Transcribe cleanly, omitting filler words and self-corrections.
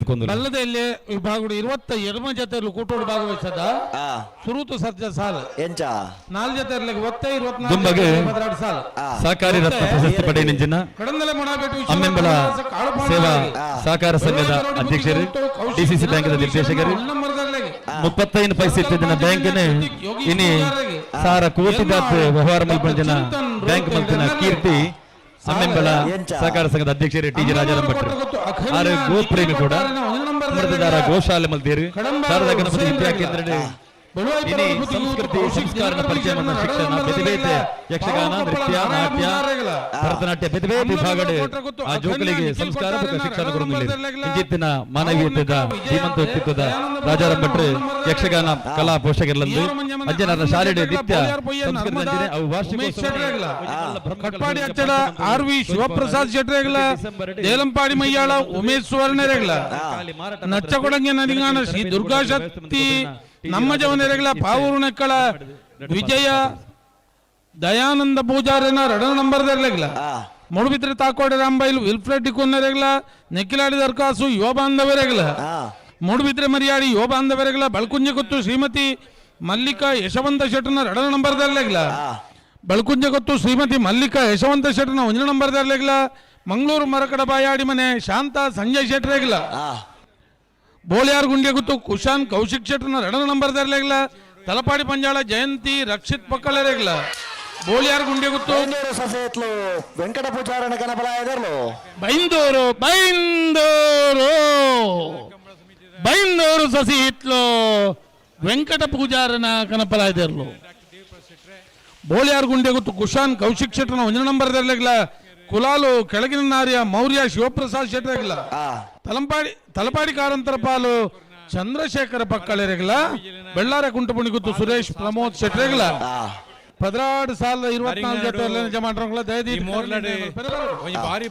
ಬಲ್ಲದೆಲ್ಲಿ ವಿಭಾಗಡು 29 ಜೊತೆ ಕೂಟೋಡು ಭಾಗವಹಿಸದ. ಸುರುತು ಸರ್ಜ ಸಾಲ್. ಎಂಚ? ನಾಲ್ ಜೊತೆ ಒತ್ತೆ 24 ದುಂಬಗೆ 12 ಸಾಲ್. ಸಹಕಾರಿ ರತ್ನ ಪ್ರಶಸ್ತಿ ಪಡೆಯಿನ ಕಡಂದಲೆ ಮೊಣಾಪೇಟು ಅಮ್ಮೆಂಬಳ ಸೇವಾ ಸಹಕಾರ ಸಂಘದ ಅಧ್ಯಕ್ಷರು, ಡಿಸಿಸಿ ಬ್ಯಾಂಕ್ದ ನಿರ್ದೇಶಕರು, 35 ಪೈಸೆ ಇತ್ತಿನ ಬ್ಯಾಂಕಿನ ಇನಿ ಸಾರ ಕೋಟಿ ದಾತ್ ವ್ಯವಹಾರ ಮಲ್ಪಂಜನ ಬ್ಯಾಂಕ್ ಮಲ್ತಿನ ಕೀರ್ತಿ ಅಮ್ಮೆಂಬಳ ಸಹಕಾರ ಸಂಘದ ಅಧ್ಯಕ್ಷರು ಟಿ ಜಿ ರಾಜಾರಾಮ್ ಭಟ್ರು. ಆರು ಗೋಪ್ರೇಮಿ ಕೂಡ. ಅಮೃತದಾರ ಗೋಶಾಲೆ ಮಲ್ತೇರು. ಶಾರದಾ ಗಣಪತಿ ವಿದ್ಯಾ ಕೇಂದ್ರ ಇನಿ ಸಂಸ್ಕೃತಿ ಸಂಸ್ಕಾರದ ಪರಿಚಯ ಮನ್ನ ಶಿಕ್ಷಣ, ಬೇತೆ ಬೇತೆ ಯಕ್ಷಗಾನ, ನೃತ್ಯ, ನಾಟ್ಯ, ಭರತನಾಟ್ಯ, ಬೇತೆ ಬೇತೆ ವಿಭಾಗಡ್ ಆ ಜೋಕುಲಿಗೆ ಸಂಸ್ಕಾರ ಬೊಕ್ಕ ಶಿಕ್ಷಣ ಕೊರೊಂದುಲ್ಲೆರ್. ಇಂಚಿತ್ತಿನ ಮಾನವೀಯತೆದ ಧೀಮಂತ ವ್ಯಕ್ತಿತ್ವದ ರಾಜಾರಾಮ್ ಭಟ್ರು ಯಕ್ಷಗಾನ ಕಲಾ ಪೋಷಕರ್ಲಂದು ಅಜ್ಜನರ ಶಾಲೆಡ್ ನಿತ್ಯ ಸಂಸ್ಕೃತಿ ಅಂಚನೆ ಅವು ವಾರ್ಷಿಕೋತ್ಸವ. ಕಟ್ಪಾಡಿ ಅಚ್ಚಡ ಆರ್ ವಿ ಶಿವಪ್ರಸಾದ್ ಶೆಟ್ರೇಗ್ಲ, ದೇಲಂಪಾಡಿ ಮಯ್ಯಾಳ ಉಮೇಶ್ ಸುವರ್ಣರೇಗ್ಲ, ನಚ್ಚಕೊಡಂಗೆ ನದಿಂಗಾನ ಶ್ರೀ ದುರ್ಗಾಶಕ್ತಿ ನಮ್ಮ ಜವನರೆಗ್ಲ, ಪಾವೂರು ನೆಕ್ಕಳ ವಿಜಯ ದಯಾನಂದ ಪೂಜಾರಿನ ರಡನ ನಂಬರ್ದರ್ಲೆಗ್ಲ, ಮೂಡುಬಿದ್ರೆ ತಾಕೋಡೆ ರಾಂಬೈಲ್ ವಿಲ್ಫ್ರೆಡ್ ಡಿಕೋನರೆಗ್ಲ, ನೆಕ್ಕಿಲಾಡಿ ದರ್ಕಾಸು ಯುವ ಬಾಂಧವರೆಗ್ಲ, ಮೂಡುಬಿದ್ರೆ ಮರಿಯಾಡಿ ಯುವ ಬಾಂಧವರೆಗ್ಲ, ಬಳಕುಂಜ ಕೊತ್ತು ಶ್ರೀಮತಿ ಮಲ್ಲಿಕಾ ಯಶವಂತ ಶೆಟ್ಟನ ರಡನ ನಂಬರ್ದರ್ಲೆಗ್ಲ, ಬಳಕುಂಜ ಕೊತ್ತು ಶ್ರೀಮತಿ ಮಲ್ಲಿಕಾ ಯಶವಂತ ಶೆಟ್ಟನ ಒಂಜನ ನಂಬರ್ದರ್ಲೆಗ್ಲ, ಮಂಗಳೂರು ಮರಕಡ ಬಾಯಾಡಿ ಮನೆ ಶಾಂತ ಸಂಜಯ್ ಶೆಟ್ರೆಗ್ಲ, ಬೋಳಿಯಾರ್ ಗುಂಡ್ಯ ಗುತ್ತು ಕುಶಾನ್ ಕೌಶಿಕ್ ಶೆಟ್ಟನ ರಡನ ನಂಬರ್ದರ್ಲೆಗ್ಲ, ತಲಪಾಡಿ ಪಂಜಾಳ ಜಯಂತಿ ರಕ್ಷಿತ್ ಪಕ್ಕಳರೆಗ್ಲ, ಬೋಳಿಯಾರ್ ಗುಂಡ್ಯ ಗುತ್ತು ಬೈಂದೂರು ಸಸೇತ್ಲು ವೆಂಕಟ ಪೂಜಾರನ ಕನಪಲಾಯದರ್ಲು. ಬೈಂದೂರು, ಬೈಂದೂರು, ಬೈಂದೂರು ಸಸಿ ಹಿತ್ಲು ವೆಂಕಟ ಪೂಜಾರನ ಕನಪಲಾಯ್ದರ್ಲು. ಬೋಳಿಯಾರ್ ಗುಂಡೆ ಗುತ್ತು ಕುಶಾನ್ ಕೌಶಿಕ್ ಶೆಟ್ಟನ ಒಂಜನ ನಂಬರ್ದರ್ಲೆಗ್ಲ, ಕುಲಾಲು ಕೆಳಗಿನ ನಾರಿಯ ಮೌರ್ಯ ಶಿವಪ್ರಸಾದ್ ಶೆಟ್ಟರೆಗ್ಲ, ತಲಂಪಾಡಿ ತಲಪಾಡಿ ಕಾರಂತರ ಪಾಲು ಚಂದ್ರಶೇಖರ ಪಕ್ಕಳೆರೆಗ್ಲ, ಬೆಳ್ಳಾರ ಕುಂಟುಪುಣಿ ಗುತ್ತು ಸುರೇಶ್ ಪ್ರಮೋದ್ ಶೆಟ್ರೆಗ್ಲ. 12 ಸಾಲ 24 ಜೊತೆ ಜಮಾ ಈ ಮೋರ್ಲಡೆ ಒಂಜಿ ಬಾರಿ.